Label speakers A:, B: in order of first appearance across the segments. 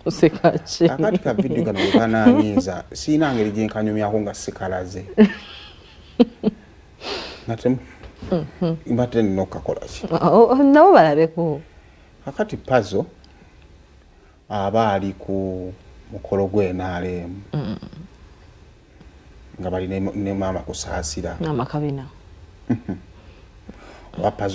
A: Oseka ki?
B: Akati ka vidiyo kano bwe kanaanyiiza, sirina ngeri gye nkanyumyako nga sikalaze. Nate mbadde nina okukakola ki?
A: Nabo balabeko.
B: Kakati Pazo aba ali ku mukolo gw'NRM nga bali ne maama Kusaasira.
A: Maama Kabina.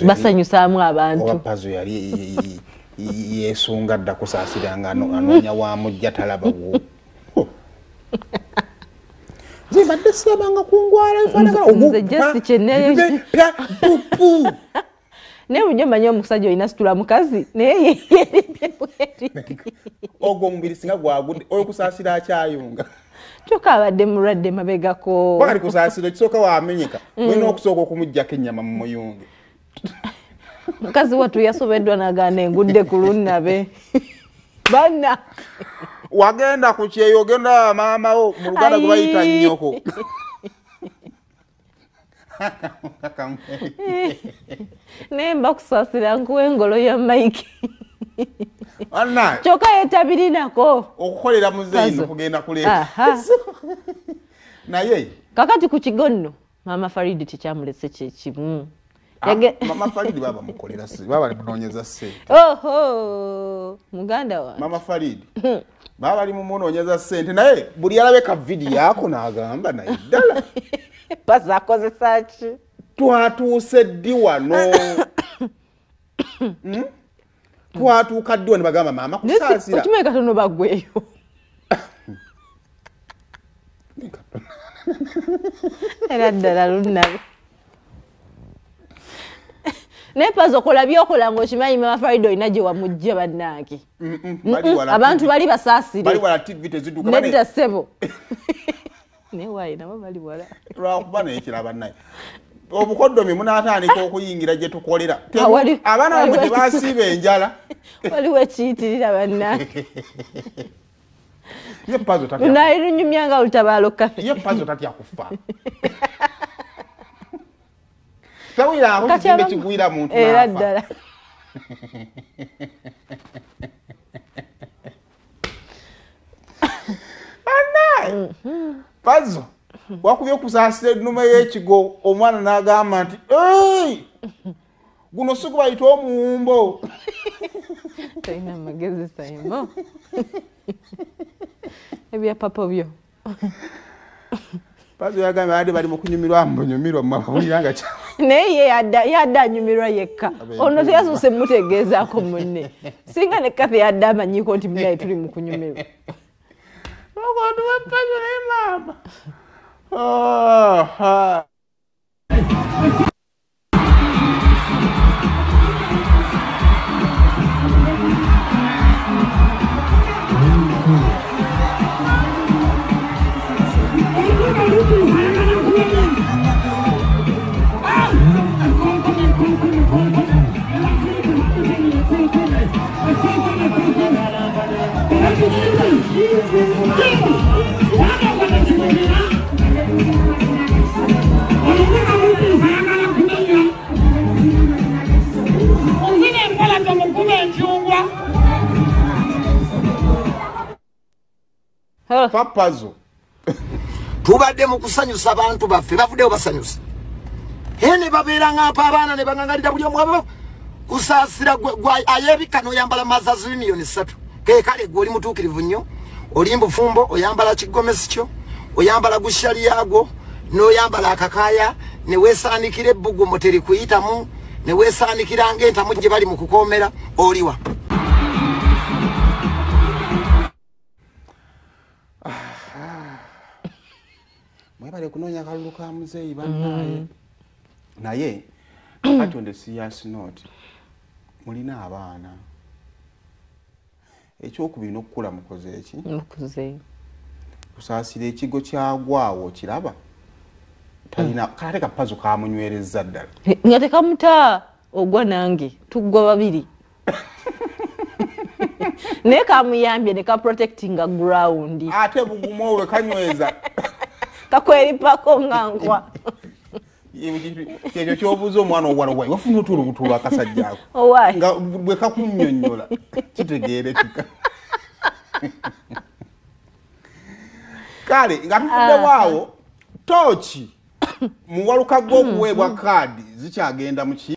A: Basanyusaamu abantu.
B: Oba Pazo yali yeesunga dda Kusaasira nga anoonya wa mujja talaba wo. Nze mbadde sirabanga ku ngwala efaanagana
A: Nze just kyenneeyo. Naye bulijjo mmanyi omusajja olina situla mukazi naye yeerimbye bwerimbi.
B: Ogwo omubiri singa gwagudde oyo Kusaasira akyayunga.
A: Kyokka abadde mulwadde mabegako.
B: Wakati Kusaasira ekisooka wamenyeka mulina okusooka okumuggyako ennyama mu muyunge.
A: Mukazi wattu yasobeddwa n'agaana engudde ku lunnabe. Banna.
B: Wagenda ku kyeyo ogenda maama wo mu Luganda gwe bayita nnyoko.
A: Naye mba Kusaasira nkuwa engolo ya Mike. Kyokka yeetabirinako.
B: Okukolera muzeeyi no kugenda kuleeta. Naye.
A: Kakati ku kigo nno Maama Faridi tekyamulese kye kimu.
B: Mama Faridi baba mukolera baba bali munoonyeza ssente.
A: Oho, muganda wange.
B: Mama Faridi baba bali mumunoonyeza ssente naye buli yalabe ka vidiyo ako n'agamba naye ddala.
A: Pazo akozesa ki?
B: Twatuuse ddi wano? Twatuuka ddi wano ne bagamba maama Kusaasira.
A: Okimanyi katono baggweyo. Era ddala lunnabe. Naye Pazo okola by'okola ng'okimanyi Maama Faridi olina gye wamujja bannange. Abantu bali basaasire.
B: Bali wala TV tezidduka.
A: Nedda ssebo. Naye waayi nabo bali wala.
B: Lwakuba naye kiraba naye. Obukoddomi munaatandika okuyingira gye tukolera. Abaana bamwe tebasiiba enjala.
A: Waliwo ekiyitirira bannange.
B: Ye Pazo tatya.
A: Lunaali nga lutabaalo kaffe.
B: Ye Pazo tatya kufa. Tawulira kizimbe kigwira muntu n'afa.
A: Era ddala.
B: Bannaye! Pazo wakubye okusaasira ennume y'ekigo omwana n'agamba nti guno si gubayita omuwumbo.
A: Tolina magezi Saimo. Ebya papa byo.
B: Pazo yagambye abadde bali mu kunyumirwa mbunyumirwa mubawulira nga kya.
A: Naye ye yadde anyumirwa yekka. Ono teyasoose mutegeezaako munne. Singa ne Kathy yadde amanyiiko nti munnaye tuli mu kunyumirwa.
B: Omuntu wa Pazo naye maama. Papazo.
C: Tubadde mu kusanyusa abantu baffe bavuddeyo basanyusa. Ne babeera ng'ampa abaana ne baŋŋangalira buli omu Kusaasira ayebika n'oyambala Mazas Union 3. Kale gwe oli mutuukirivu nnyo, oli mbufumbo, oyambala kigomesi kyo, oyambala gushali yagwo, n'oyambala akakaaya, ne weesaanikira ebbugumu terikuyitamu, ne weesaanikira ng'entamu gye bali mu kukoomera, oliwa.
B: Mwebale kunoonya kalulu ka muzeeyi bannaaye. Naye kati on the serious note, mulina abaana. Ekyokubiri n'okukula mukoze eki?
A: Mukuze.
B: Kusaasira ekigo kyagwawo kiraba. Talina kale kapazo kamunywereza ddala.
A: Nga tekamuta ogwa nange tuggwa babiri. Naye kamuyambye ne ka protectinga ground.
B: Ate bugumu olwo kanyweza.
A: Kakweripako nga nkwa.
B: Kyekyo ky'obuuza omwana owala owayi wafuna otya olubuto lw'akasajja ako?
A: Owayi.
B: Nga bwe kakunnyonnyola kitegeerekeka. Kale nga tutuddewo awo, tooki muwaluka gw'okuweebwa kaadi zikyagenda mu ki.